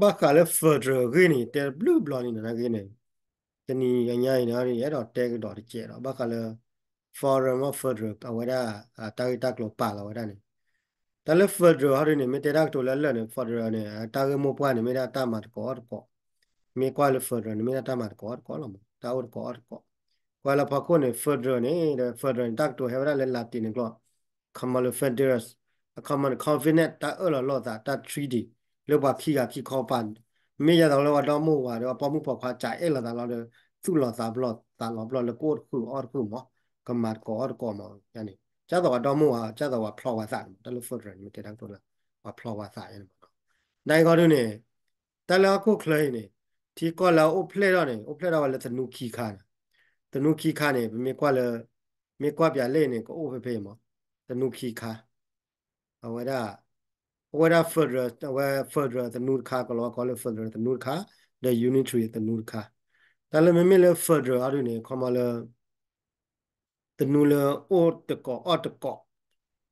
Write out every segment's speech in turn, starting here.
ဘၣ်ဃးလၢ federal အဂ့ၢ်န့ၣ် တဲတဘျုးဘျီန့ၣ် နာ်က့န့ၣ် တနံၤညါအံၤန့ၣ် အဲၣ်ဒိးတဲကဒီးတကဲးဒီး ဘၣ်ဃးလၢ foreign မ့ၢ် federal အဝဲဒၣ် တၢ်ဂ့ၢ်တၢ်ကျိၤပာ်လီၤဝဲဒၣ်န့ၣ် တၢ်လၢ federal ဟီဒုန့ၣ် မ့ၢ်တဲတၢ်ကတိၤလၢလၢာ်န့ၣ် federal န့ၣ် တၢ်ဂ့ၢ်မိၢ်ပှၢ်န့ၣ် မ့ၢ်ဒၣ်တၢ်မၤသကိးအီၣ်သကိး, မ့ၢ်ကွၢ်လၢ federal န့ၣ် မ့ၢ်ဒၣ်တၢ်မၤသကိးအီၣ်သကိးလီၤမး တၢ်အိၣ်သကိးအီၣ်သကိး, ကွၢ်လၢဖီခိၣ်န့ၣ် federal န့ၣ် ဒီး federal န့ၣ် တၢ်ကတိၤဟဲဝဲဒၣ်လၢ Latin န့ၣ်ကျိာ် ခီမီလၢ federus, အခီမီန့ၣ် covenant တၢ်အၢၣ်လီၤလိာ်သး တၢ် treaty လၢပှၤခံဂၤခံခီပၤ, မ့ၢ်ယၤသိးလၢပှၤဒီမိၢ်ဝၤဒီးပှၤပိာ်မုၣ်ပိာ်ခွါ ကအဲၣ်လိာ်သးလီၤဒီး သူၣ်လီၤသးဘျီသးလီၤဘျီလၢကအိၣ်တဃုာ်အီၣ်တဃုာ်မး, ကမၤသကိးအီၣ်သကိးမး ယန့ၣ် ကၢ်သိးပှၤဒီမိၢ်ဝၤ ကၢ်သိးပှၤဖျီဝဲသးန့ၣ် တၢ်လၢ federal န့ၣ် မ့ၢ်တဲတၢ်ကတိၤလၢ ပှၤဖျီဝဲသးယန့ၣ်မးနီၤ, နာ်က့ဂီၢ်ဒုန့ၣ် တၢ်လၢဟီၣ်ခိၣ်ချၢအံၤန့ၣ် ထံကီၢ်လၢအအိၣ်ဖျဲၣ်ထီၣ်န့ၣ် အိၣ်ဖျဲၣ်ထီၣ်ဝဲလၢသနူခံခါန့ၣ်, သနူခံခါန့ၣ် ပမ့ၢ်ကွၢ်လၢ မ့ၢ်ကွၢ်ပၠးလ့ၣ်န့ၣ် ကအိၣ်ဖဲဖဲအံၤမး, သနူခံခါ, အဝဲဒၣ် အဝဲဒၣ် federal အဝဲ federal သနူတခါ ကလီၤဝါကိးလၢ federal သနူတခါ, ဒီး unitary သနူတခါ, တၢ်လၢမ့မ့ၢ်လၢ federal အီၤဒုန့ၣ် ခီမီလၢ သနူလၢအိၣ်တကိးအီၣ်တကိး,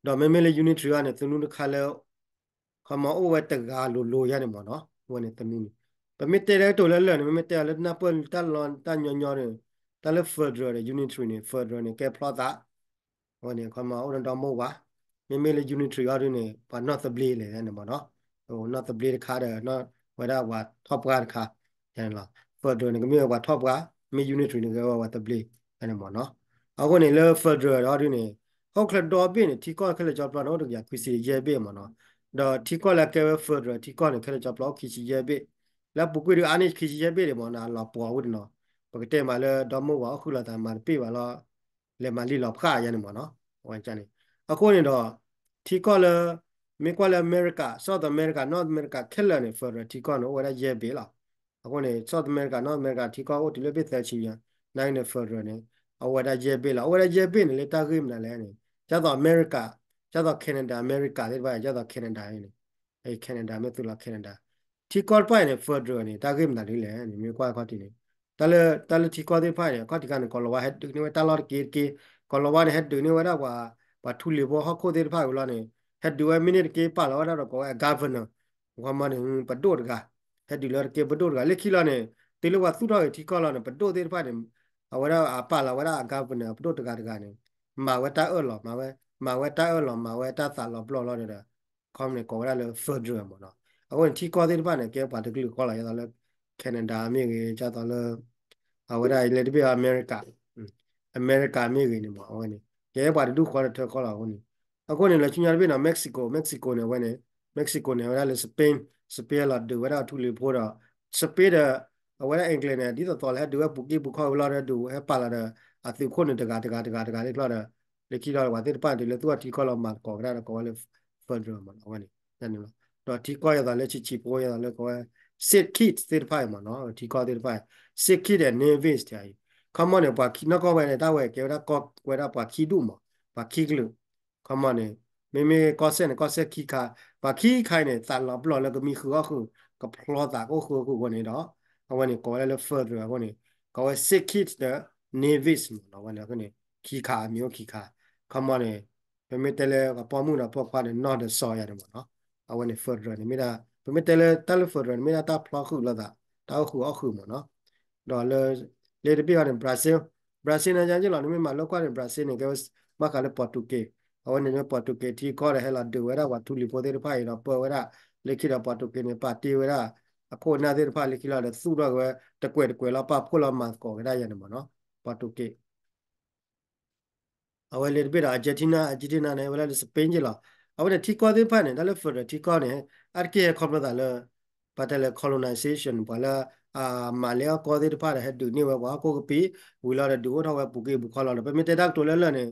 ဒီးမ့မ့ၢ်လၢ unitary အီၤန့ၣ် သနူတခါလၢ ခီမီအိၣ်ဝဲတဂၤလိၤလိၤယါန့ၣ်မးနီၤ, အဝဲန့ၣ်သနူန့ၣ်, ပမ့ၢ်တဲတၢ်ကတိၤလၢလၢာ်န့ၣ် မ့မ့ၢ်တဲအီၤလၢနၢ်ပၢၢ်တၢ်လီတၢ်ညီညီန့ၣ်, တၢ်လၢ federal ဒီး unitary န့ၣ် federal န့ၣ် ကဲဖျီသး အဝဲန့ၣ် ခီမီအိၣ်ဒီးဒီမိၢ်ဝၤ, မ့မ့ၢ်လၢ unitary အီၤဒုန့ၣ် ပှၤနီၢ်သဘျ့လဲၣ်န့ၣ်မးနီၤ, နီၢ်သဘျ့တခါဒီး ဝဲဒၣ်ပှၤထီၣ်ပှၢ်တခါ, ယန့ၣ်လီၤ, federal န့ၣ် ကမ့ၢ်ဝဲပှၤထီၣ်ပှၢ်, မ့ၢ် unitary န့ၣ် ကဲဝဲပှၤသဘျ့, ယန့ၣ်မးနီၤ, အဃိန့ၣ်လၢ federal အီၤဒုန့ၣ် ဟီၣ်ခိၣ်ချၢဒီဘ့ၣ်န့ၣ် ထံကီၢ်ခဲလၢာ်ကၠီပျီန့ၣ် အိၣ်တကယၤခွံဆံယဲၢ်ဘ့ၣ်မးနီၤ, ဒီးထံကီၢ်လၢကဲဝဲ federal ထံကီၢ်န့ၣ် ခဲလၢာ်ကၠီပျီအိၣ်ခံဆံယဲၢ်ဘ့ၣ်, လၢအပူၤကွံာ်ဒုအါန့ၢ်ခံဆံယဲၢ်ဘ့ၣ်ဒံးမးနီၤ အလီၤပှီၤဝဲတနီၤ, ပကတဲမးလၢဒီမိၢ်ဝၤအိၣ်ဃုာ်လိာ်သးမၤတပ့ၢ်ဘၣ်လီၤ, လဲၤမၤလံလီၤဖးယါန့ၣ်မးနီၤ, အဝဲန့ၣ်, အဃိန့ၣ်ဒီး ထံကီၢ်လၢ မ့ၢ်ကွၢ်လၢ America, South America, North America ခဲလၢာ်န့ၣ် federal ထံကီၢ်န့ၣ် အိၣ်ဝဲဒၣ်ယဲၢ်ဘ့ၣ်လီၤ, အဃိန့ၣ် South America, North America ထံကီၢ်အိၣ်တုၤလၢဘ့ၣ်သၢဆံညါ, နာ်က့န့ၣ် federal န့ၣ် အဝဲဒၣ်ယဲၢ်ဘ့ၣ်လီၤ, အဝဲဒၣ်ယဲၢ်ဘ့ၣ်န့ၣ် လၢတၢ်ဂ့ၢ်မနုၤလဲၣ်န့ၣ်, ကၢ်သိး America, ကၢ်သိး Canada, America သ့ၣ်တဖၣ် ကၢ်သိး Canada န့ၣ် Canada မ့ၢ်သုးလီၤ Canada, ထံကီၢ်တဖၣ်အံၤန့ၣ် federal န့ၣ် တၢ်ဂ့ၢ်မနုၤဒ်လဲၣ်န့ၣ် မ့ၢ်ကွၢ်ခီၣ်ထံးန့ၣ်, တၢ်လၢ တၢ်လၢထံကီၢ်သ့ၣ်တဖၣ်အံၤန့ၣ် အခီၣ်ထံးခါန့ၣ် ကီၤလၤဝါဟဲဒုးန့ၢ်ဝဲတၢ်လီၢ်တက့ၢ်တက့ၢ်, ကီၤလၤဝါန့ၣ် ဟဲဒုးန့ၢ်ဝဲဒၣ်ပှၤ ပှၤထူလံၤဖိဟီၣ်ခိၣ်သ့ၣ်တဖၣ်ဝံၤလီၤန့ၣ် ဟဲဒုးဝဲမ့ၢ်န့ၢ်တက့ၢ် ပာ်လီၤဝဲဒၣ်ဒီးကိးဝဲအ governor, ခီမီန့ၣ် ပဒိၣ်တဂၤ, ဟဲဒုးလၢတက့ၢ်ပဒိၣ်တဂၤ လၢခံလီၤန့ၣ် တုၤလၢပှၤသူၣ်ထီၣ်ဂ့ၤထံကီၢ်လီၤန့ၣ် ပဒိၣ်သ့ၣ်တဖၣ်န့ၣ် အဝဲဒၣ်အပာ်လီၤဝဲဒၣ်အ governor ပဒိၣ်တဂၤတဂၤန့ၣ် မၤဝဲတၢ်အၢၣ်လီၤ မၤဝဲ မၤဝဲတၢ်အၢၣ်လီၤ မၤဝဲတၢ်သးလီၤပျီၢ်လီၤဒီး ခီမီန့ၣ် ကိးဝဲဒၣ်လၢ federal မးနီၤ, အဃိန့ၣ် ထံကီၢ်သ့ၣ်တဖၣ်န့ၣ် ကဲပှၤတကလုာ်ဃီလီၤ ဒ်သိးလၢ Canada မ့ၢ်ဂ့ၤ ဒ်သိးလၢ အဝဲဒၣ်လၢတဘ့ၣ် America, America မ့ၢ်ဂ့ၤန့ၣ်မး အဝဲန့ၣ် ကဲပှၤတဒူၣ်ဃီတထၢဃီလီၤ အဃိန့ၣ်, အဃိန့ၣ် လီၤဆူညါတဘ့ၣ်နီၤ Mexico, Mexico န့ၣ် အဝဲန့ၣ် Mexico န့ၣ် အဝဲဒၣ်လၢ Spain, Spain လီၤဒုးဝဲဒၣ်ထူလံၤဖိဒီး Spain ဒီး အဝဲဒၣ် England န့ၣ် ဒ်သိးသိးလၢဟဲဒုးဝဲပူၤက့ၢ်ပူၤခီၣ်ဝံၤလီၤဒီး ဒုးဟဲပာ်လီၤဒီး အသုးခိၣ်န့ၣ်တဂၤတဂၤတဂၤတဂၤလၢချီဒီး လၢခံလီၤပှၤသ့ၣ်တဖၣ်န့ၣ် တုၤလၢသူၣ်ထီၣ်ထံကီၢ်လီၤမၤသကိးကဒါဒီးကိးဝဲလၢ federal မးနီၤ အဝဲန့ၣ် ဒီးထံကီၢ်ဒ်သိးလၢဆံးဆံးဖိဒ်သိးလၢကိးဝဲ Saint Kitts သ့ၣ်တဖၣ်အံၤမးနီၤ ထံကီၢ်သ့ၣ်တဖၣ်အံၤ Saint Kitts and Nevis တခါအံၤ ခီမီန့ၣ် ပှၤခံနီၢ်ကီၢ်ဝဲန့ၣ် တၢ်ဝဲကဲဝဲဒၣ်ကီၢ်ဝဲဒၣ်ပှၤခံဒူၣ်မး ပှၤခံကလုာ် ခီမီန့ၣ် မ့မ့ၢ်ကီၢ်စဲၣ်န့ၣ် ကီၢ်စဲၣ်ခံခါ ပှၤခံခါအံၤန့ၣ် သးလီၤပျီၢ်လၢကမံဃုာ်အီၣ်ဃုာ် ကဖျီသးကအိၣ်ဃုာ်အီၣ်ဃုာ်အဃိန့ၣ်ဒီး အဝဲန့ၣ်ကိးဝဲဒၣ်လၢ federal အဃိန့ၣ် ကိးဝဲ Saint Kitts ဒီး Nevis မးနီၤ အဝဲန့ၣ်အဃိန့ၣ် ခံခါအမံၤအိၣ်ခံခါ ခီမီန့ၣ် ပမ့ၢ်တဲလၢပှၤပိာ်မုၣ်ဒီးပိာ်ခွါန့ၣ် နီၢ်ဒီးစီၤယၤန့ၣ်မးနီၤ အဝဲန့ၣ် federal န့ၣ်မ့ၢ်ဒၣ် ပမ့ၢ်တဲလၢတၢ်လၢ federal န့ၣ် မ့ၢ်ဒၣ်တၢ်ဖျီဃုာ်လိာ်သး တၢ်အိၣ်ဃုာ်အီၣ်ဃုာ်မးနီၤ ဒီးလၢ လၢတဘ့ၣ်အီၤန့ၣ် Brazil, Brazil န့ၣ်ယါယ့ၣ်လီၤ နမ့ၢ်မၤလိကွၢ်န့ၣ် Brazil န့ၣ် ကဲဝဲ ဘၣ်ဃးလၢ Portuguese အဝဲန့ၣ်မ့ၢ် Portuguese ထံကီၢ်ဒီးဟဲလီၤဒုးဝဲဒၣ်ပှၤထူလံၤဖိသ့ၣ်တဖၣ်အံၤဒီးပၢဝဲဒၣ် လၢခံဒီး Portuguese န့ၣ် ပာ်တ့ၢ်ဝဲဒၣ် အခိၣ်အနၢ်သ့ၣ်တဖၣ်လၢခံလီၤဒီးသူၣ်ထီၣ်က့ၤဝဲ တကွဲးတကွဲးလီၤ ပာ်ဖှိၣ်လီၤမၤသကိးကဒါယၤန့ၣ်မးနီၤ Portuguese အဝဲလၢတဘ့ၣ်ဒီး Argentina, Argentina န့ၣ် ဝဲဒၣ်လၢ Spain ယ့ၣ်လီၤ အဝဲန့ၣ်ထံကီၢ်သ့ၣ်တဖၣ်န့ၣ် တၢ်လၢ federal ထံကီၢ်န့ၣ် အါတက့ၢ်ဟဲခီဖျိသးလၢ ပှၤတဲလၢ colonization ပှၤလၢ အမၤလ့အီၣ်ကီၢ်သ့ၣ်တဖၣ်ဒီးဟဲဒုးန့ၢ်ဝဲပှၤဟီၣ်ခိၣ်ကပံာ် ဝံၤလီၤဒီးဒုးအိၣ်ထီၣ်ဝဲပူၤက့ၢ်ပူၤခီလီၤဒီး ပမ့ၢ်တဲတၢ်ကတိၤလၢလၢာ်န့ၣ်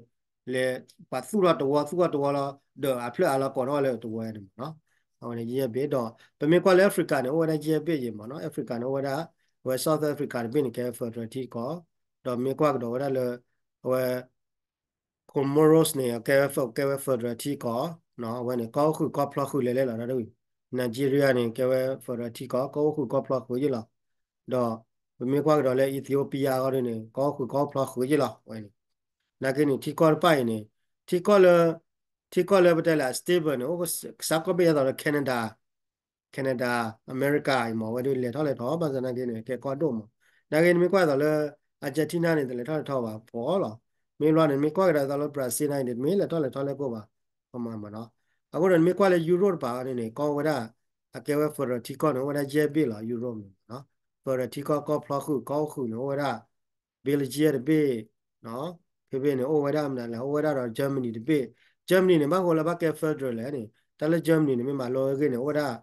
လဲၤပှၤသူၣ်ထီၣ်တဝီသူၣ်ထီၣ်တဝီလီၤ ဒီးအဖျၢၣ်အါလီၤကိးထီၣ်ဝဲလၢတဝီန့ၣ်မးနီၤ အဝဲန့ၣ်ယဲၢ်ဘ့ၣ်ဒီး ပမ့ၢ်ကွၢ်လၢ Africa န့ၣ် အိၣ်ဝဲဒၣ်ယဲၢ်ဘ့ၣ်ယ့ၣ်မးနီၤ Africa န့ၣ် အိၣ်ဝဲဒၣ် အဝဲ South Africa တဘ့ၣ်န့ၣ် ကဲ federal ထံကီၢ် ဒီးမ့ၢ်ကွၢ်ကဒီးဝဲဒၣ်လၢ အဝဲ Comoros န့ၣ် ကဲဝဲ ကဲဝဲ federal ထံကီၢ် အဝဲန့ၣ် ကီၢ်အိၣ်ဃုာ်ကီၢ်ဖျီဃုာ်လဲၤလဲၤလီၤ တၢ်ဒ်ဝံၤ Nigeria န့ၣ် ကဲဝဲ federal ထံကီၢ် ကီၢ်အိၣ်ဃုာ်ကီၢ်ဖျီဃုာ်ယ့ၣ်လီၤ ဒီး ပမ့ၢ်ကွၢ်ကဒီးလၢ Ethiopia အဂီၢ်ဒ်န့ၣ် ကီၢ်အိၣ်ဃုာ်ကီၢ်ဖျီဃုာ်ယ့ၣ်လီၤ အဝဲန့ၣ် နာ်က့န့ၣ် ထံကီၢ်တဖၣ်အံၤန့ၣ် ထံကီၢ်လၢ ထံကီၢ်လၢပတဲလၢ stable န့ၣ် အိၣ်ကစၢ်ကီၢ်ဘ့ၣ်ယဲသိးလၢ Canada Canada, America အံၤမ့ၢ် အဝဲဒၣ်လဲၤထီၣ်လဲၤထီ ဘၣ်ဆၣ်သနာ်က့န့ၣ် ကဲကီၢ်ဒိၣ်မး. နာ်က့နမ့ၢ်ကွၢ်သိးလၢ Argentina န့ၣ် တလဲၤထီၣ်လဲၤထီဘၣ် ဖှီၣ်လီၤ. မ့ၢ်ဘျီန့ၣ် နမ့ၢ်ကွၢ်ကဒါသိးလၢ Brazil နာ်က့န့ၣ် တမ့ၢ်လဲၤထီၣ်လဲၤထီလၢကီၢ်ဘၣ် ကမၤမးနီၤ. အဃိဒီးနမ့ၢ်ကွၢ်လၢ Europe တပၤန့ၣ်န့ၣ် ကီၢ်ဝဲဒၣ် အကဲဝဲ federal ထံကီၢ်န့ၣ် အိၣ်ဝဲဒၣ်ယဲၢ်ဘ့ၣ်လီၤ Europe န့ၣ်မးနီၤ. federal ထံကီၢ် ကီၢ်ဖျီဃုာ် ကီၢ်အိၣ်ဃုာ်န့ၣ် အိၣ်ဝဲဒၣ် Belgium တဘ့ၣ် ဖဲဖဲန့ၣ် အိၣ်ဝဲဒၣ်မနုၤလဲၣ် အိၣ်ဝဲဒၣ်ဒီး Germany တဘ့ၣ်. Germany န့ၣ် ဘၣ်ဃိလၢဘၣ်ကဲ federal လဲၣ်န့ၣ် တၢ်လၢ Germany န့ၣ် မ့ၢ်မၤလိအဂ့ၢ်န့ၣ် အိၣ်ဝဲဒၣ်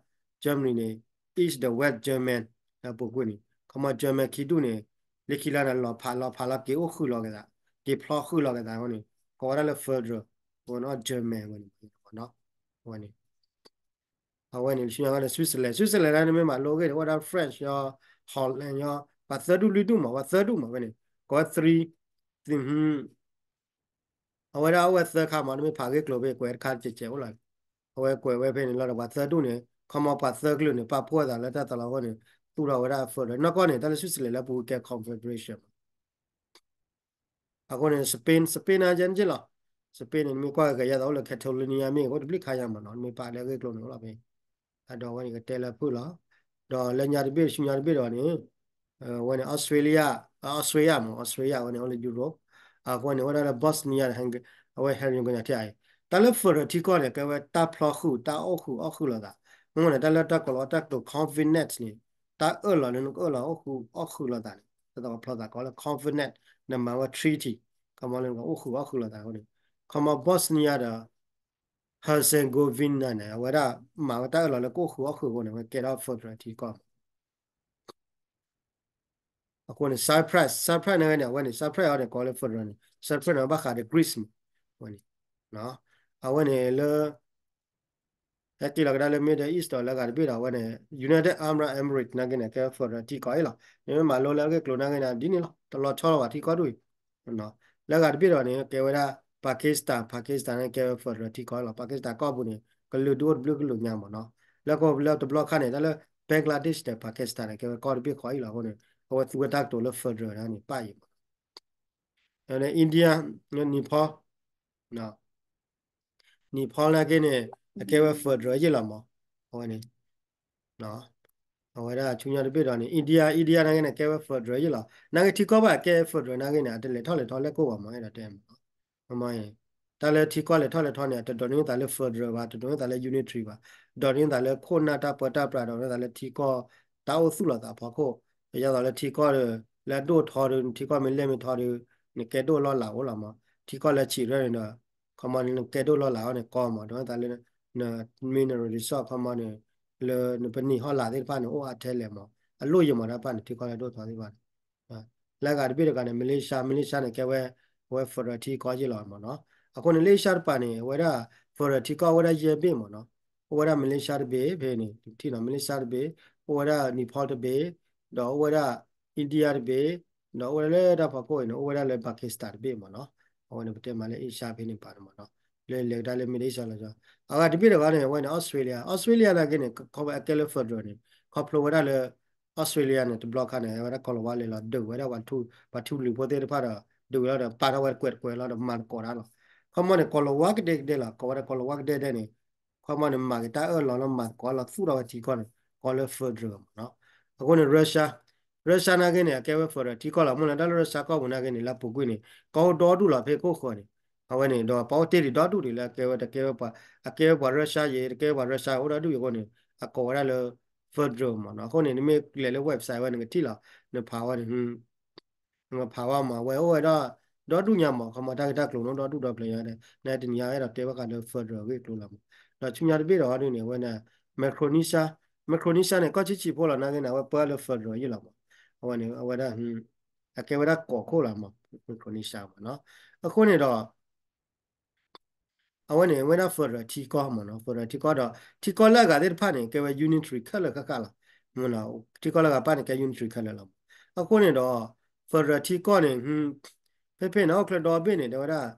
Germany န့ၣ် East ဒီး West German လၢအပူၤကွံာ်န့ၣ် ခီမီ German ခံဒူၣ်န့ၣ် လၢခံလၢန့ၣ် လီၤဖးလီၤဖးလီၤက့ၤအိၣ်ဃုာ်လီၤက့ၤသး က့ၤဖျီဃုာ်လီၤက့ၤသးအဃိန့ၣ် ကိးဝဲဒၣ်လၢ federal အဝဲန့ၣ် German ဝဲန့ၣ် အဝဲန့ၣ် အဝဲန့ၣ် ဆူညါဝဲန့ၣ် Switzerland, Switzerland န့ၣ် မ့ၢ်မၤလိအဂ့ၢ်န့ၣ် အိၣ်ဝဲဒၣ် French ညီ Holland ညီ ပှၤသၢဒူၣ်လွံၢ်ဒူၣ်မး ပှၤသၢဒူၣ်မးဝဲန့ၣ် ကိးဝဲ three အဝဲဒၣ်အိၣ်ဝဲသၢခါမး နမ့ၢ်ဖးဂ့ၢ်ကျိၤဖဲကွဲးတခါတစဲးစဲးအိၣ်လီၤ. အဝဲကွဲးဝဲဖဲန့ၣ်လီၤဒီး ပှၤသၢဒူၣ်န့ၣ် ခီမီပှၤသၢကလုာ်န့ၣ် ပာ်ဖှိၣ်သးလၢတၢ်သးလီအဃိန့ၣ် သူၣ်ထီၣ်ဝဲဒၣ် federal နီၢ်ကီၢ်န့ၣ် တၢ်လၢ Switzerland လၢပူၤကဲ confederation မး အဃိန့ၣ် Spain, Spain နာ်က့န့ၣ်လီၤ. Spain န့ၣ် နမ့ၢ်ကွၢ်ကယဲၢ်သိးအိၣ်လၢ Catalonia မ့ၢ်အိၣ်တဘျုးခါယါမးနီၤ နမ့ၢ်ဖးလၢအဂ့ၢ်ကျိၤန့ၣ်အိၣ်လီၤဖဲ အဒီးဝဲန့ၣ်ကတဲလၢဖုၣ်လီၤ. ဒီးလၢညါတဘ့ၣ် ဆူညါတဘ့ၣ်ဒီးန့ၣ် အဝဲန့ၣ် Australia, Australia မး Australia အဝဲန့ၣ်အိၣ်လၢ Europe အဃိန့ၣ် အိၣ်ဒၣ်လၢ Bosnia အဝဲ Herzegovina ထံအံၤ တၢ်လၢ federal ထံကီၢ်န့ၣ် ကဲဝဲတၢ်ဖျီဃုာ် တၢ်အိၣ်ဃုာ်အီၣ်ဃုာ်လိာ်သး မ့ၢ်န့ၣ် တၢ်လၢတၢ်ကိးလီၤတၢ်ကတိၤ covenant န့ၣ် တၢ်အၢၣ်လီၤလၢနကအၢၣ်လီၤအိၣ်ဃုာ်အီၣ်ဃုာ်လိာ်သးန့ၣ် ဒ်သိးပှၤဖျီသးကိးလၢ covenant နမၤဝဲ treaty ခီမီလၢနကအိၣ်ဃုာ်အီၣ်ဃုာ်လိာ်သးအဃိန့ၣ် ခီမီ Bosnia ဒီး Herzegovina န့ၣ် အဝဲဒၣ်မၤဝဲတၢ်အၢၣ်လီၤလၢကအိၣ်ဃုာ်အီၣ်ဃုာ်အဃိန့ၣ် အဝဲကဲထီၣ် federal ထံကီၢ်မး အဃိန့ၣ် Cyprus, Cyprus န့ၣ်ဝဲန့ၣ် အဝဲန့ၣ် Cyprus အီၤန့ၣ် ကိးလၢ federal န့ၣ် Cyprus န့ၣ် ဘၣ်ဃးဒီး Greece မး အဝဲန့ၣ် အဝဲန့ၣ်လၢ ဟဲက့ၤလီၤကဒါလၢ Middle East ဒီးလၢအဂၤတဘ့ၣ်ဒီး အဝဲန့ၣ် United Arab Emirates နာ်က့န့ၣ် ကဲ federal ထံကီၢ်အံၤလီၤ. နမ့ၢ်မၤလိလၢအဂ့ၢ်ကျိၤနာ်က့န့ၣ် ဒ်န့ၣ်လီၤ. တလီၤဆီလီၤဘၣ်ထံကီၢ်ဒူၣ်အံၤ လၢအဂၤတဘ့ၣ်ဒီးန့ၣ် ကဲဝဲဒၣ် Pakistan, Pakistan န့ၣ် ကဲဝဲ federal ထံကီၢ်အံၤလီၤ. Pakistan ကီၢ်ပူၤန့ၣ် ကလုာ်ဒူၣ်အိၣ်တဘျုးကလုာ်ညါမးနီၤ. လၢကီၢ်လၢတဘျီခါန့ၣ် တၢ်လၢ Bangladesh ဒီး Pakistan န့ၣ် ကဲဝဲကီၢ်တဘ့ၣ်ဃီအံၤလီၤ. အဃိန့ၣ် အဝဲသူဝဲတၢ်ကတိၤလၢ federal န့ၣ် ပၣ်အံၤမး India, Nepal, Nepal နာ်က့န့ၣ် အကဲဝဲ federal ယ့ၢ်လီၤမး အဝဲန့ၣ် အဝဲဒၣ်ဆူညါတဘ့ၣ်ဒီးန့ၣ် India, India နာ်က့န့ၣ် ကဲဝဲ federal ယ့ၢ်လီၤ. နာ်က့ထံကီၢ်ဘၣ်ကဲ federal နာ်က့န့ၣ် အတလဲၤထီၣ်လဲၤထီလဲၣ်ကိၢ်ဘၣ်မး အဲၣ်ဒိးတဲမး မ့ၢ် တၢ်လၢထံကီၢ်လဲၤထီၣ်လဲၤထီန့ၣ် တဒိးန့ၢ်သးလၢ federal ဘၣ်, တဒိးန့ၢ်သးလၢ unitary ဘၣ်, ဒိးန့ၢ်သးလၢခိၣ်နၢ်တၢ်ပၢတၢ်ပြး ဒိးန့ၢ်သးလၢထံကီၢ်တၢ်အိၣ်သူၣ်လီၤသးအဖီခိၣ်, ဒ်သိးလၢထံကီၢ်ဒီး လၢအဒိၣ်ထီဒီး ထံကီၢ်မ့ၢ်လဲၢ်မ့ၢ်ထီဒီး နကဲဒိၣ်လီၢ်လၤအိၣ်လီၤမး, ထံကီၢ်လၢဆံးရဲၣ်န့ၣ်ဒီး ခီမီန့ၣ် နကဲဒိၣ်လီၢ်လၤအီၤန့ၣ်ကီမး, ဒိးန့ၢ်သးလၢ န mineral resource ခီမီန့ၣ် လၢနပနံာ်ဟီၣ်လာ်သ့ၣ်တဖၣ်န့ၣ် အိၣ်အါထဲလဲၣ်မး, အလိၣ်ယံာ်မးတၢ်တဖၣ်န့ၣ် ထံကီၢ်လၢဒိၣ်ထီသ့ၣ်တဖၣ်န့ၣ် လၢအဂၤတဘ့ၣ်တဂၤန့ၣ် Malaysia, Malaysia န့ၣ် ကဲဝဲ အဝဲ federal ထံကီၢ်ယ့ၢ်လီၤမးနီၤ. အဃိန့ၣ် Malaysia တပၤန့ၣ် အဝဲဒၣ် federal ထံကီၢ်အိၣ်ဝဲဒၣ်ယဲၢ်ဘ့ၣ်မးနီၤ. အိၣ်ဝဲဒၣ် Malaysia တဘ့ၣ် ဖဲန့ၣ် ထံၣ်နီၤ Malaysia တဘ့ၣ်, အိၣ်ဝဲဒၣ် Nepal တဘ့ၣ်, ဒီးအိၣ်ဝဲဒၣ် India တဘ့ၣ်, ဒီးအိၣ်ဝဲဒၣ်လၢတၢ်ဖီခိၣ်အံၤန့ၣ် အိၣ်ဝဲဒၣ်လၢ Pakistan တဘ့ၣ်မးနီၤ. အဝဲန့ၣ် ပတဲမးလၢ Asia ဖဲန့ၣ်ပၤန့ၣ်မးနီၤ. လၢလဲၤကဒါလၢ Middle East လီၤ. အဂၤတဘ့ၣ်တဂၤန့ၣ် အဝဲန့ၣ် Australia, Australia နာ်က့န့ၣ် ခီဖျိအကဲလၢ federal န့ၣ် ခီဖျိဝဲဒၣ်လၢ Australia န့ၣ် တဘျီခါန့ၣ် အဝဲဒၣ်ကီၤလၤဝါလဲၤလီၤ ဒုးဝဲဒၣ်ပှၤထူ ပှၤထူလုၢ်ဖိသ့ၣ်တဖၣ်ဒီး ဒုးဝဲလီၤဒီး ပာ်ထီၣ်ဝဲကွဲးတကွဲးလီၤဒီး မၤသကိးတၢ်လီၤ. ခီမီန့ၣ် ကီၤလၤဝါကဒဲကဒဲလီၤ. ကိးဝဲဒၣ်ကီၤလၤဝါကဒဲဒဲန့ၣ် ခီမီန့ၣ် မၤက့ၤတၢ်အၢၣ်လီၤလၢမၤသကိးလီၤ သူၣ်ထီၣ်ဝဲထံကီၢ်န့ၣ် ကိးလၢ federal မးနီၤ. အဃိန့ၣ် Russia, Russia နာ်က့န့ၣ် အကဲဝဲ federal ထံကီၢ်လီၤ. မ့ၢ်လၢတၢ်လၢ Russia ကီၢ်ပူၤနာ်က့န့ၣ် လၢအပူၤကွံာ်န့ၣ် ကီၢ်အိၣ်ဒီဒူၣ်လီၤ ဖဲခိၣ်ဃၢၤန့ၣ် အဝဲန့ၣ် ဒီးပှၤအိၣ်တ့ၢ်ဒံးဒီဒူၣ်ဒံးလၢအကဲဝဲ တကဲဝဲပှၤ အကဲဝဲပှၤ Russia ယ့ၤ တကဲဝဲပှၤ Russia အိၣ်ဒီဒူၣ်ယ့ၤအဃိန့ၣ် အကိးဝဲဒၣ်လၢ federal မးနီၤ. အဃိန့ၣ် နမ့ၢ်လဲၤလၢ website ဝဲ နကထံၣ်လီၤ နဖးဝဲန့ၣ် နဖးဝဲမး အဝဲအိၣ်ဝဲဒၣ် ဒီဒူၣ်ညါမး ခီမီတၢ်ဂ့ၢ်တၢ်ကျိၤန့ၣ် ဒီဒူၣ်ဒီပျၢၤညါဒီး နတနံၤညါအဲၣ်ဒိးတဲဘၣ်ဃးလၢ federal အဂ့ၢ်အကျိၤလီၤမး. ဒီးဆူညါတဘ့ၣ်ဒီးဒ်န့ၣ် အဝဲန့ၣ် Micronesia, Micronesia န့ၣ် ကီၢ်ဆံးဆံးဖိလီၤနာ်က့န့ၣ် အဝဲပၢလၢ federal ယ့ၢ်လီၤမး. အဝဲန့ၣ် အဝဲဒၣ် အကဲဝဲဒၣ်ကီၢ်ခိၣ်လီၤမး Micronesia မးနီၤ. အဃိန့ၣ်ဒီး အဝဲန့ၣ် အဝဲဒၣ် federal ထံကီၢ်မးနီၤ federal ထံကီၢ်ဒီး ထံကီၢ်လၢအဂၤသ့ၣ်တဖၣ်န့ၣ် ကဲဝဲ unitary ခဲလၢာ်ဃၣ်ဃၣ်လီၤ. မ့ၢ်နီၤ ထံကီၢ်လၢအဂၤတဖၣ်န့ၣ် ကဲ unitary ခဲလၢာ်လီၤ. အဃိန့ၣ်ဒီး federal ထံကီၢ်န့ၣ် ဖဲဖဲန့ၣ် ဟီၣ်ခိၣ်ချၢဒီဘ့ၣ်န့ၣ် တဲဝဲဒၣ်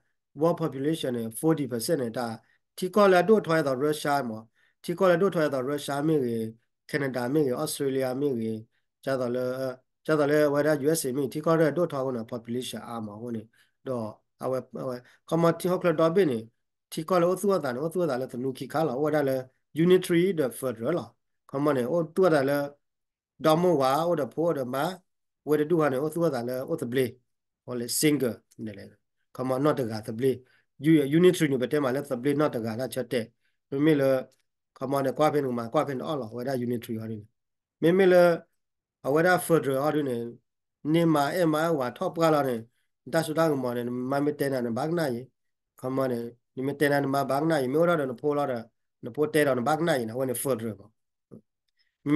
world population န့ၣ် forty percent န့ၣ် တၢ် ထံကီၢ်လၢအဒိၣ်ထီၣ်အသိး Russia မး ထံကီၢ်လၢအဒိၣ်ထီၣ်အသိး Russia မ့ၢ်ဂ့ၤ Canada မ့ၢ်ဂ့ၤ Australia မ့ၢ်ဂ့ၤ ဒ်သိးလၢ ဒ်သိးလၢအဝဲဒၣ် USA မ့ၢ်ဂ့ၤ ထံကီၢ်လၢအဒိၣ်ထီၣ်အဃိန့ၣ် population အါမးအဃိန့ၣ် ဒီးအဝဲ အဝဲ ခီမီထံဟီၣ်ခိၣ်ချၢဒီဘ့ၣ်န့ၣ် ထံကီၢ်လၢအိၣ်သူၣ်အသးန့ၣ် အိၣ်သူၣ်အသးလၢသနူခံခါလီၤ. အိၣ်ဝဲဒၣ်လၢ unitary ဒီး federal လီၤ. ခီမီန့ၣ် အိၣ်သူၣ်အသးလၢ ဒီမိၢ်ဝၤ အိၣ်ဒီးဖိအိၣ်ဒီးမါ, ဝဲတဒူၣ်ဃီန့ၣ် အိၣ်သူၣ်အသးလၢအိၣ်သဘျ့, အီၤလဲ single, ခီမီနီၢ်တဂၤသဘျ့, unitary န့ၣ် ပတဲမးလၢသဘျ့နီၢ်တဂၤတၢ်ဆၢတဲာ်, မ့မ့ၢ်လၢ ခီမီန့ၣ် ကွၢ်ဖဲန့ၣ်မး ကွၢ်ဖဲန့ၣ်အီၣ်လီၤ အဝဲဒၣ် unitary အီၤဒ်န့ၣ်, မ့မ့ၢ်လၢ အဝဲဒၣ် federal အီၤဒ်န့ၣ် န့ၢ်မါအဲၣ်မါဝၤထီၣ်ပှၢ်လီၤန့ၣ်, နတၢ်စိတၢ်ကမီၤန့ၣ် နမါမ့ၢ်တဲနၤနဘၣ်ကနၣ်ယံၤ, ခီမီန့ၣ် နမ့ၢ်တဲနၤနမါဘၣ်ကနၣ်ယံၤ, မ့ၢ်အိၣ်ထီၣ်ဒီးနဖိလီၤဒီး နဖိတဲဒီးနဘၣ်ကနၣ်ယံၤန့ၣ် အဝဲန့ၣ် federal မး,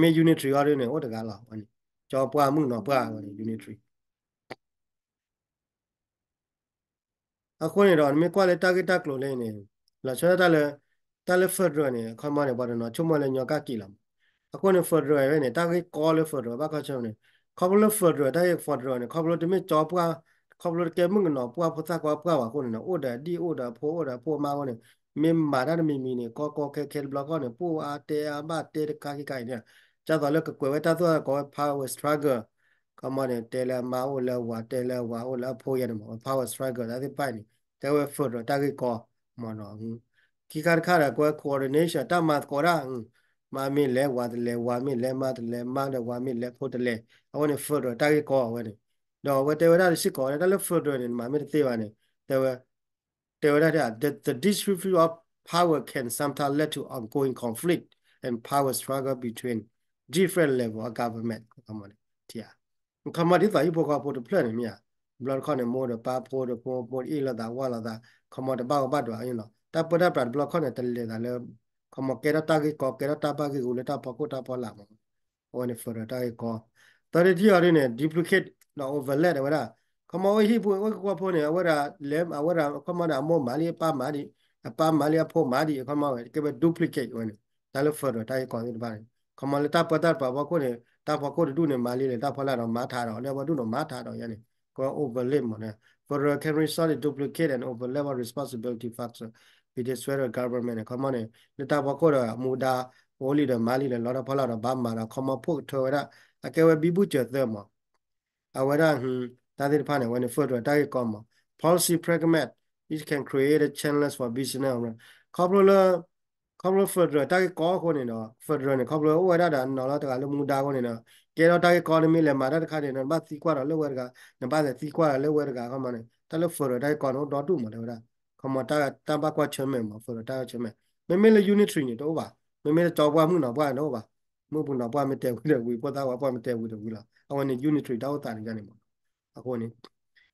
မ့မ့ၢ် unitary အီၤဒ်န့ၣ် အိၣ်တဂၤလီၤ, ကၠီပှၢ်မုၣ်ကနီၤပှၢ်ဝဲန့ၣ် unitary အဃိန့ၣ်ဒီး နမ့ၢ်ကွၢ်လၢတၢ်ဂ့ၢ်တၢ်ကျိၤလၢအံၤန့ၣ်, လီၤဆီဒၣ်တၢ်လၢ, တၢ်လၢ federal န့ၣ် ခီမီန့ၣ် ပှၤတနီၤဆိကမိၣ်လၢညီကၣ်က့ၤလီၤမး, အဃိန့ၣ် federal ဝဲန့ၣ် တၢ်ဂ့ၢ်ကီလၢ federal ဘၣ်ခီဆၢန့ၣ်, ခီဖျိလၢ federal တၢ်ဂ့ၢ် federal န့ၣ် ခီဖျိတမ့ၢ်ကၠီပှၢ်, ခီဖျိတကဲမုၣ်ကနီၤပှၢ်ဖိသၣ်ခွါပှၢ်ဘၣ်အဃိန့ၣ် အိၣ်ဒီးအဒံၣ်အိၣ်ဒီးအဖိအိၣ်ဒီးအဖိအမါအဃိန့ၣ်, မ့ၢ်မၤတၢ်တမံၤမံၤန့ၣ် ကီကီခဲခဲတဘျီဃီန့ၣ် ပအိၣ်အါတဲအါဘၣ်တဲတခါခံခါအံၤန့ၣ်, ဒ်သိးလၢကကွဲးဝဲတၢ်သူၣ်တၢ်သးကီးဝဲ power struggle ခီမီန့ၣ် တဲလၢအမါအိၣ်လၢအဝၤ တဲလၢအဝၤအိၣ်လၢအဖိယဲန့ၣ်မး power struggle တၢ်သ့ၣ်တဖၣ်အံၤန့ၣ် တဲဝဲ federal တၢ်ဂ့ၢ်ကီမးနီၤ, ခံခါတခါဒီး ကွဲ coordination တၢ်မၤသကိးတၢ်, မါမ့ၢ်လဲၤဝၤတလဲၤ ဝၤမ့ၢ်လဲၤမါတလဲၤ မါဒီးဝၤမ့ၢ်လဲၤဖိတလဲၤ အဝဲန့ၣ် federal တၢ်ဂ့ၢ်ကီဝဲန့ၣ်, ဒီးအဝဲတဲဝဲဒၣ်တစ့ၢ်ကီး တၢ်လၢ federal န့ၣ် နမၤမ့ၢ်တသ့ဘၣ်န့ၣ်, တဲဝဲ တဲဝဲဒၣ် the, the distribution of power can sometimes lead to ongoing conflict and power struggle between different level of government ခီမီဒ်သိးဟံၣ်ဖိဃီဖိတဖျၢၣ်န့ၣ်မ့ၢ်ဧါ, ဘျီတခီန့ၣ် မိၢ်ဒီးပၢ် ဖိဒီးဖိ မိၢ်တအ့ၣ်လိာ်သးဝၢ်လိာ်သး ခီမီတဘၣ်ဂီၢ်ဘၣ်ဒွးအံၤလီၤ, တၢ်ပၢတၢ်ပြးတဘျီခီန့ၣ် တလဲၤသးလၢ ခီမီကဲထီၣ်တၢ်ဂ့ၢ်ကီ ကဲထီၣ်တၢ်ဘၣ်ဂ့ၢ်ဂူၤလၢတၢ်ဖီခိၣ်တၢ်ဖီလာ်မး အဝဲန့ၣ် federal တၢ်ဂ့ၢ်ကီ, သၢထံၣ်အီၤဒ်န့ၣ် duplicate ဒီး overlap ဝဲဒၣ်, ခီမီအိၣ်ဟံၣ်ဖိအိၣ်ကကွီၢ်ဖိန့ၣ် အဝဲဒၣ်လဲၤ အဝဲဒၣ်ခီမီန့ၣ် အမိၢ်မၤလံ အပၢ်မၤဒံး အပၢ်မၤလံ အဖိမၤဒံး ခီမီဝဲ ကဲဝဲ duplicate ဝဲန့ၣ် တၢ်လၢ federal တၢ်ဂ့ၢ်ကီသ့ၣ်တဖၣ်န့ၣ် ခီမီလၢတၢ်ပၢတၢ်ပြးဖီခိၣ်န့ၣ် တၢ်ဖီခိၣ်တဒူၣ်န့ၣ် မၤလံလဲၣ် တၢ်ဖီလာ်ဒီးမၤထးဒီး လၢအဝဲဒူၣ်ဒီးမၤထးဒီးယဲန့ၣ် ကဲဝဲ overlap မးန့ၣ် federal can result in duplicate and overlap of responsibility functions between federal government န့ၣ် ခီမီန့ၣ် လၢတၢ်ဖီခိၣ်ဒီး မူဒါ အိၣ်လံဒီးမၤလံဒီး လီတၢ်ဖီလာ်ဒီးဘၣ်မၤဒီး ခီမီဖှိၣ်ကထၢဝဲဒၣ် အကဲဝဲဘံဘူစၢၤသၢမး အဝဲဒၣ် တၢ်သ့ၣ်တဖၣ်န့ၣ် အဝဲန့ၣ် federal တၢ်ဂ့ၢ်ကီမး policy pragmatic, it can create a challenge for business owner ခီဖျိလၢ ခီဖျိ federal တၢ်ဂ့ၢ်ကီအဃိန့ၣ်ဒီး federal န့ၣ် ခီဖျိအိၣ်ဝဲဒၣ်ဒီး နီၤလီၤတဂၤလၢမူဒါအဃိန့ၣ်ဒီး ကဲထီၣ်တၢ်ဂ့ၢ်ကီန့ၣ် မ့ၢ်လဲၤမၤတၢ်တခါန့ၣ် နဘၣ်သံကွၢ်ဒီးလၢဝဲတဂၤ နဘၣ်လဲၤသံကွၢ်ဒီးလၢဝဲတဂၤ ခီမီန့ၣ် တၢ်လၢ federal တၢ်ဂ့ၢ်ကီန့ၣ် အိၣ်ဒီဒူၣ်မး တဲဝဲဒၣ် ခီမီ တၢ်ဘၣ်ကွၢ်ဆၢၣ်မဲာ်မး federal တၢ်ဆၢၣ်မဲာ် မ့မ့ၢ်လၢ unitary န့ၣ် တအိၣ်ဘၣ် မ့မ့ၢ်လၢကၠီပှၢ်မုၣ်ကနီၤပှၢ်န့ၣ် တအိၣ်ဘၣ် မုၣ်ပှၢ်ကနီၤပှၢ်မ့ၢ်တဲဝံၤဒီးဝံၤ ဖိသၣ်ခွါပှၢ်မ့ၢ်တဲဝံၤဒီးဝံၤလီၤ အဝဲန့ၣ် unitary တၢ်အိၣ်သးန့ၣ်န့ၣ်မး အဃိန့ၣ်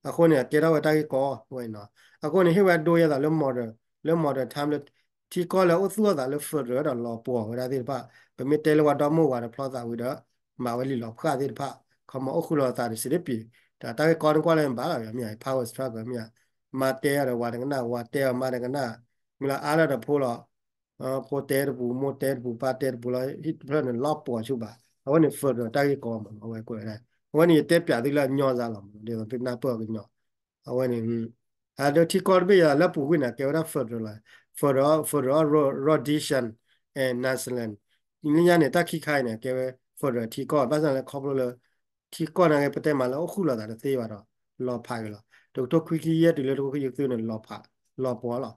အဃိန့ၣ် အကဲထီၣ်ဝဲတၢ်ဂ့ၢ်ကီဝဲန့ၣ်လီၤ အဃိန့ၣ် ဟ့ၣ်ဝဲဒိယဲၢ်သးလၢ modern လၢ modern time လၢ ထံကီၢ်လၢအိၣ်သူၣ်အသးလၢ federal ဒီးလီၤပှီၤဝဲဒၣ်သ့ၣ်တဖၣ် ပမ့ၢ်တဲလၢပှၤဒီမိၢ်ဝၤဒီးဖျီသးဝံၤဒီး မၤဝဲလံာ်လီၤဖှၣ်သ့ၣ်တဖၣ် ခီမီအိၣ်ဃုာ်လီၤသးဒီးစံးတပံၤ ဒီးတၢ်ဂ့ၢ်ကီန့ၣ်ကွၢ်လၢမ့ၢ်ဘၣ်လီၤ မ့ၢ် power struggle မ့ၢ် မါတဲအီၤဒီးဝၤတကနၣ် ဝၤတဲအီၤမါတကနၣ် မ့ၢ်လၢအါလၢဒီးဖိလီၤ ဖိတဲတပူၤ မိၢ်တဲတပူၤ ပၢ်တဲတပူၤလီၤ ဟံၣ်တဖျၢၣ်န့ၣ် လီၤပှီၤဆူၣ်ဘၣ် အဝဲန့ၣ် federal တၢ်ဂ့ၢ်ကီမး အဝဲကွဲးဝဲဒၣ် အဝဲန့ၣ် ယတဲပျးသုလၢအညီစ့ၢ်လီၤ ဒ်သိးသုနၢ်ပၢၢ်အီၤကညီ အဝဲန့ၣ် အဒိထံကီၢ်တဘ့ၣ်ယၤလၢပူၤကွံာ်န့ၣ် ကဲဝဲဒၣ် federal လီၤ federal federal Rhodesian and New Zealand လၢညါန့ၣ် တၢ်ခံခါအံၤန့ၣ် ကဲဝဲ federal ထံကီၢ် ဘၣ်ဆၣ်လၢခီဖျိလၢ ထံကီၢ်န့ၣ်က့ၤ ပတဲမးလၢအိၣ်ဃုာ်လိာ်သးတသ့ဘၣ်ဒီး လီၤဖးက့ၤလီၤ တကထိခွံကယဲၢ်တုၤလၢတကထိခွံကယဲၢ်သုန့ၣ် လီၤဖး လီၤပှီၤလီၤ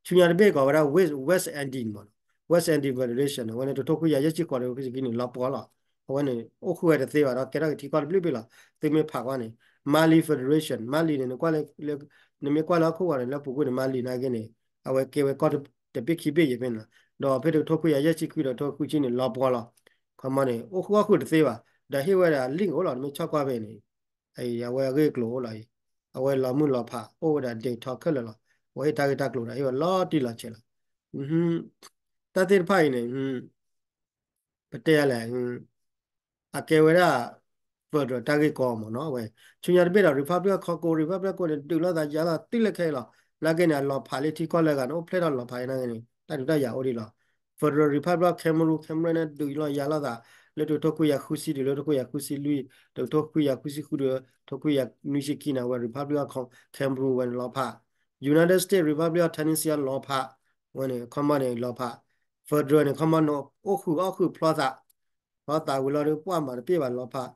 ဆူညါတဘ့ၣ်ကိးဝဲဒၣ် West West Indies မး West Indies Federation န့ၣ် အဝဲန့ၣ် တကထိခွံကယၤယဲၢ်ဆံဃိး တကထိခွံကယၤခံဆံခံန့ၣ် လီၤပှီၤလီၤ အဝဲန့ၣ် အိၣ်ဃုာ်ဝဲတသ့ဘၣ်ဒီး ကဲထီၣ်က့ၤထံကီၢ်တဘျုးဘ့ၣ်လီၤ သုမ့ၢ်ဖးကွၢ်န့ၣ် Mali Federation Mali န့ၣ် နကွၢ်လၢ နမ့ၢ်ကွၢ်လၢဟီၣ်ခိၣ်ဝဲန့ၣ် လၢပူၤကွံာ်န့ၣ် Mali နာ်က့န့ၣ် အဝဲကဲဝဲကီၢ်တဘ့ၣ်ခံဘ့ၣ်ယဲၢ်ဖဲန့ၣ်လီၤ ဒီးဖဲတကထိခွံကယၤယဲၢ်ဆံခွံဒီး တကထိခွံဆံန့ၣ် လီၤပှီၤလီၤ ခီမီန့ၣ် အိၣ်ဃုာ်အိၣ်ဃုာ်တသ့ဘၣ် ဒီးဟ့ၣ်ဝဲဒၣ် link အိၣ်လီၤ နမ့ၢ်ဆီၣ်ကွၢ်ဖဲန့ၣ် အဝဲအဂ့ၢ်အကျိၤအိၣ်လီၤအံၤ အဝဲလီၤမုၢ်လီၤဖး အိၣ်ဝဲဒၣ် detail ခဲလၢာ်လီၤ အဝဲဟ့ၣ်တၢ်ဂ့ၢ်တၢ်ကျိၤဒီး ဟ့ၣ်ဝဲလီၤတံၢ်လီၤဆဲးလီၤ တၢ်သ့ၣ်တဖၣ်အံၤန့ၣ် ပတဲယၤလဲၣ် အကဲဝဲဒၣ် federal တၢ်ဂ့ၢ်ကီမးနီၤ အဝဲ ဆူညါတဘ့ၣ်ဒီး Republic of Congo Republic န့ၣ် ဒုးလိာ်သးယၤလိာ်သးတုၤလၢခဲအံၤလီၤ နာ်က့န့ၣ် အလီၤဖးလၢထံကီၢ်လၢအဂၤန့ၣ် အိၣ်ဖျဲၣ်ထီၣ်လီၤဖးအံၤနာ်က့န့ၣ် တၢ်ဒုးတၢ်ယၤအိၣ်ဒံးလီၤ Federal Republic of Cameroon Cameroon န့ၣ် ဒုးလိာ်ယၤလိာ်သး လၢတကထိခွံကယၤဃုဆံတုၤလၢတကထိခွံကယၤဃုဆံလွံၢ် တကထိခွံကယၤဃုဆံဃုတုၤ တကထိခွံကယၤနွံဆံခံန့ၣ် အဝဲ Republic of Cam- Cameroon ဝဲန့ၣ်လီၤဖး United States Republic of Tunisia လီၤဖး ဝဲန့ၣ် ခီမီန့ၣ် လီၤဖး federal န့ၣ် ခီမီန့ၣ် အိၣ်ဃုာ်အီၣ်ဃုာ်ဖျီသး ဖျီသးဝံၤလီၤဒီး ပှၢ်မၤတပ့ၢ်ဘၣ်လီၤဖး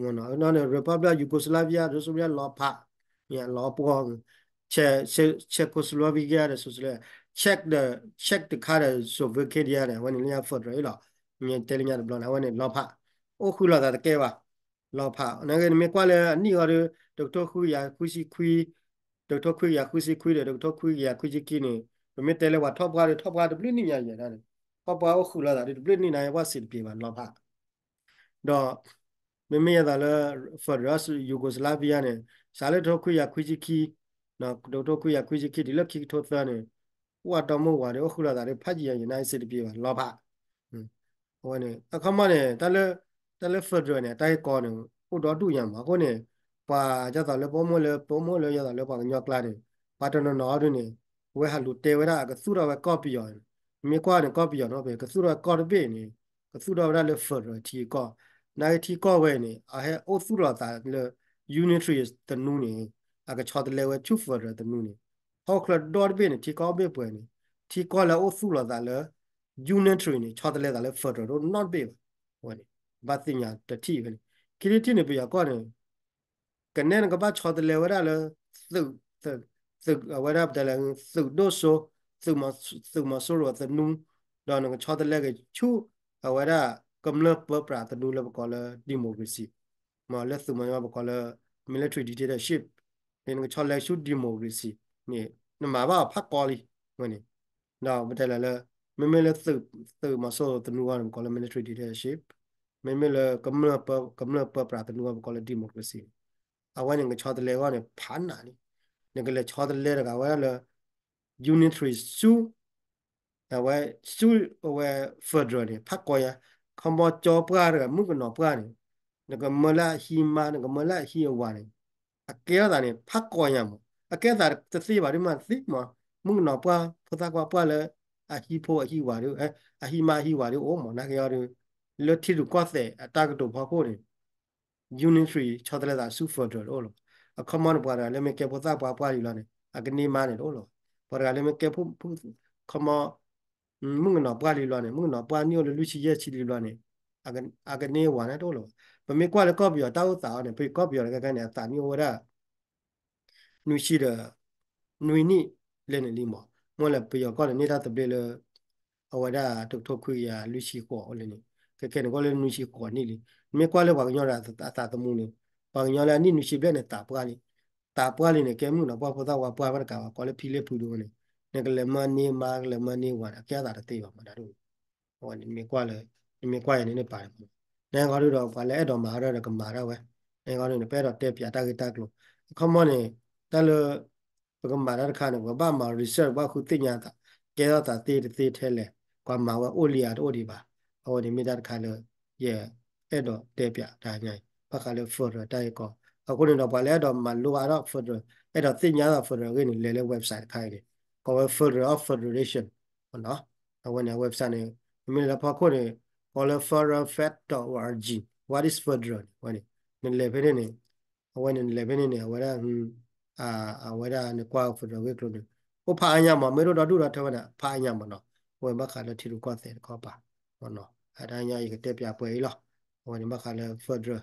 ဝဲန့ၣ် Republic of Yugoslavia ဒီး Soviet လီၤဖး လီၤပှီၢ် Czech Czechoslovakia ဒီး Czech ဒီး Czech တခါဒီး Slovakia န့ၣ် အဝဲန့ၣ်လၢညါ federal အံၤလီၤ တဲလၢညါတဘျီန့ၣ် အဝဲန့ၣ်လီၤဖး, အိၣ်ဃုာ်လိာ်သးတကဲဘၣ်, လီၤဖး, နကမ့ၢ်ကွၢ်လၢအနံၣ်ဂီၤဒီး တကထိခွံကယၤခွံဆံခွံ, တကထိခွံကယၤခွံဆံခွံဒီး တကထိခွံကယၤခွံဆံခံန့ၣ်, ပမ့ၢ်တဲလၢပှၤထီၣ်ပှၢ်ဒီး ထီၣ်ပှၢ်တဘျုးနံၣ်ညါယဲၢ်ဒၣ်န့ၣ်, ထီၣ်ပှၢ်အိၣ်ဃုာ်လိာ်သးဒီးတဘျုးနံၣ်ညါယဲၢ် ပှၤစံးတပျ့ၤဘၣ် လီၤဖး ဒီး မ့မ့ၢ်ယသးလၢ federal Yugoslavia န့ၣ် စးလၢတကထိခွံကယၤခွံဆံခံ, တကထိခွံကယၤခွံဆံခံတုၤလၢခံကထိသၢန့ၣ်, အိၣ်အတီၢ်မိၢ်ဝၤဒီး အိၣ်ဃုာ်လိာ်သးဒီး ဖးယံာ်ယံာ်န့ၣ် စံးတပျ့ၤဘၣ် လီၤဖး, အဝဲန့ၣ် အခီမီန့ၣ် တၢ်လၢ federal န့ၣ် တၢ်ဂ့ၢ်ကီန့ၣ် အိၣ်ဒီဒူၣ်ညါမး အဃိန့ၣ် ပှၤယသးလၢပအိၣ်မူလၢ ပအိၣ်မူလၢယသးလၢပှၤကညီကျါန့ၣ် ပှၤတနီၤနီၤအီၤဒုန့ၣ် အဝဲဟးလူၤတဲဝဲဒၣ် အကသူၣ်ထီၣ်ဝဲကီၢ်ပယီၤန့ၣ်, မ့ၢ်ကွၢ်န့ၣ် ကီၢ်ပယီၤန့ၣ် ပကသူၣ်ထီၣ်ဝဲကီၢ်တဘ့ၣ်န့ၣ် ကသူၣ်ထီၣ်ဝဲဒၣ်လၢ federal ထံကီၢ်, နာ်က့ထံကီၢ်ဝဲအံၤန့ၣ် အဟဲအိၣ်သူၣ်လီၤသးလၢ unitary သနူန့ၣ် အကဆီတလဲဝဲဆူ federal သနူန့ၣ်, ဟီၣ်ခိၣ်ချၢဒီတဘ့ၣ်န့ၣ် ထံကီၢ်အိၣ်ဘ့ၣ်ပှဲၤန့ၣ် ထံကီၢ်လၢအအိၣ်သူၣ်လီၤသးလၢ unitary န့ၣ် ဆီတလဲသးလၢ federal ဒိၣ်နီတဘ့ၣ်ဘၣ်, ဝဲန့ၣ် ဘၣ်သ့ၣ်ညါတထံၣ်ဝဲန့ၣ်, ခံထံၣ်တထံၣ်န့ၣ် ပယီၤကီၢ်န့ၣ် ကနဲနကဘၣ်ဆီတလဲဝဲဒၣ်လၢ သုး သုး အဝဲဒၣ်ပတဲလၢ သုးဒိၣ်စိ သုးမီၤစိရိၤသနူ, ဒီးနကဆီတလဲက့ၤဆူ အဝဲဒၣ်ကမျၢၢ်ပၢပြးသနူလၢပကိးလၢ democracy, မ့ၢ်လၢသုးမီၤစိရိၤပကိးလၢ military dictatorship န့ၣ် နကဆီလဲဆူ democracy န့ၣ် နမၤဘၣ်အီၤဖးကီလံ, ဝဲန့ၣ် ဒီးပတဲလၢ မ့မ့ၢ်လၢ သုးမီၤစိရိၤသနူအဂီၢ်န့ၣ် ပကိးလၢ military dictatorship, မ့မ့ၢ်လၢ ကမျၢၢ်ပၢပြးသနူအဂီၢ် ပကိးလၢ democracy, အဝဲန့ၣ် နကဆီတလဲအဂီၢ်န့ၣ် ဖးနးလံ, နကလဲၤဆီတလဲတဂၤဝဲဒၣ်လၢ unitary ဆူ အဝဲ ဆူ အဝဲ federal န့ၣ် ဖးကီညါ, ခီမီကၠီပှၢ်တဂၤ မုၣ်ကနီၤပှၢ်န့ၣ် နကမၢလၢအဟံးမါ နကမၢလၢအဟံးအဝၤန့ၣ် အကဲထီၣ်သးန့ၣ် ဖးကီညါမး, အကဲထီၣ်သးတသ့ဘၣ်ဒ်မးသ့မး, မုၣ်ကနီၤပှၢ် ဖိသၣ်ခွါပှၢ်လၢ အဟံးဖိအဟံးဝၤဒီး အဟံးမါအဟံးဝၤဒီးအိၣ်မး နာ်က့အီၤဒီး လၢထံရူၢ်ကီၢ်သဲးအတၢ်ကတိၤဖီခိၣ်န့ၣ် unitary ဆီတလဲသးဆူ federal တအိၣ်လီၤ. အခီမီန့ၣ် ပှၤတဂၤလၢမ့ၢ်ကဲဖိသၣ်ပှၢ်ပှၢ်လံလီၤန့ၣ် အကန့ၢ်မါန့ၣ်တအိၣ်လီၤ. ပှၤတဂၤလၢမ့ၢ်ကဲ ခီမီ မုၣ်ကနီၤပှၢ်လံလီၤန့ၣ် မုၣ်ကနီၤပှၢ်နံၣ်အိၣ်လၢလွံၢ်ဆံယဲၢ်ဆံလံလီၤန့ၣ် အကန့ၢ်ဝၤန့ၣ်တအိၣ်လီၤ. ပမ့ၢ်ကွၢ်လၢကီၢ်ပယီၤတၢ်အိၣ်သးအီၤန့ၣ် ပကီၢ်ပယီၤတခါခါန့ၣ် အသးနံၣ်အိၣ်ဝဲဒၣ် နွံဆံဒီး နွံနံၣ်လဲၣ်န့ၣ်လံမး, မ့ၢ်လၢပယီၤကီၢ်န့ၣ် န့ၢ်တၢ်သဘျ့လၢ အဝဲဒၣ်တကထိခွံကယၤလွံၢ်ဆံဃိးအိၣ်လံန့ၣ်, ခဲခဲန့ၣ်ကီၢ်လၢနွံဆံဃိးနံၣ်လံ. မ့ၢ်ကွၢ်လၢပှၤကညီအသးသမူန့ၣ် ပှၤကညီလၢအနံၣ်နွံဆံဘျဲၣ်န့ၣ် သးပှၢ်လံ, သးပှၢ်လံန့ၣ် ကဲမုၣ်ကနီၤပှၢ်ဖိသၣ်ခွါပှၢ်ဘၣ်တကးဘၣ် ကိးလၢဖံလ့ၣ်ဖုဒိၣ်န့ၣ် နကလဲၤမၢန့ၢ်မါ ကလဲၤမၢန့ၢ်ဝၤန့ၣ် အကဲအသးတသ့ဘၣ်မး ဒ် နမ့ၢ်ကွၢ်လၢ နမ့ၢ်ကွၢ်ယၤန့ၣ်န့ၣ်ပာ်လီၤမး, နဂီၢ်ဒုဒီး ပှၤလၢအဲၣ်ဒိးမၤအီၤဒီးကမၤဒၣ်ဝဲ, နဂီၢ်ဒုန့ၣ် ပအဲၣ်ဒိးတဲပၠးတၢ်ဂ့ၢ်တၢ်ကျိၤ, အခီမီန့ၣ် တၢ်လၢ ပကမၤတၢ်တခါန့ၣ် ပကဘၣ်မၤ research ဘၣ်ဃုသ့ၣ်ညါသး ကဲထီၣ်သးသ့တသ့ထဲလဲၣ်, ပှၤမၤဝဲအိၣ်လံဧါတအိၣ်ဒံးဘၣ်, အဝဲန့ၣ်မ့ၢ်တၢ်တခါလၢ ယအဲၣ်ဒိးတဲပၠးတၢ်ညါအံၤ ဘၣ်ဃးလၢ federal တၢ်ဂ့ၢ်ကီ, အဃိန့ၣ်ဒီး ပှၤလၢအဲၣ်ဒိးမၤလိအါထီၣ် federal အဲၣ်ဒိးသ့ၣ်ညါထီၣ် federal အဂ့ၢ်န့ၣ် လဲၤလၢ website တခါအံၤန့ၣ် ကိးဝဲ Federal of Federation အဝဲန့ၣ် website န့ၣ် မ့မ့ၢ်လၢဖီခိၣ်န့ၣ် ကိးလၢ federal fact dot org, what is federal န့ၣ် အဝဲန့ၣ် နလဲၤဖဲန့ၣ်န့ၣ် အဝဲန့ၣ်နလဲၤဖဲန့ၣ်န့ၣ် အဝဲဒၣ် အဝဲဒၣ်နကွၢ် federal ဂ့ၢ်ကျိၤန့ၣ် အိၣ်ဖးအါညါမး မ့ၢ်ဒိၣ်ဒီဒူၣ်ဒီထၢဝဲန့ၣ် ဖးအါညါမးနီၤ, အဝဲဘၣ်ဃးလၢထံရူၢ်ကီၢ်သဲးတခီပၤ အတၢ်ညါယကတဲပၠးပှဲၤအံၤလီၤ, အဝဲန့ၣ်ဘၣ်ဃးလၢ federal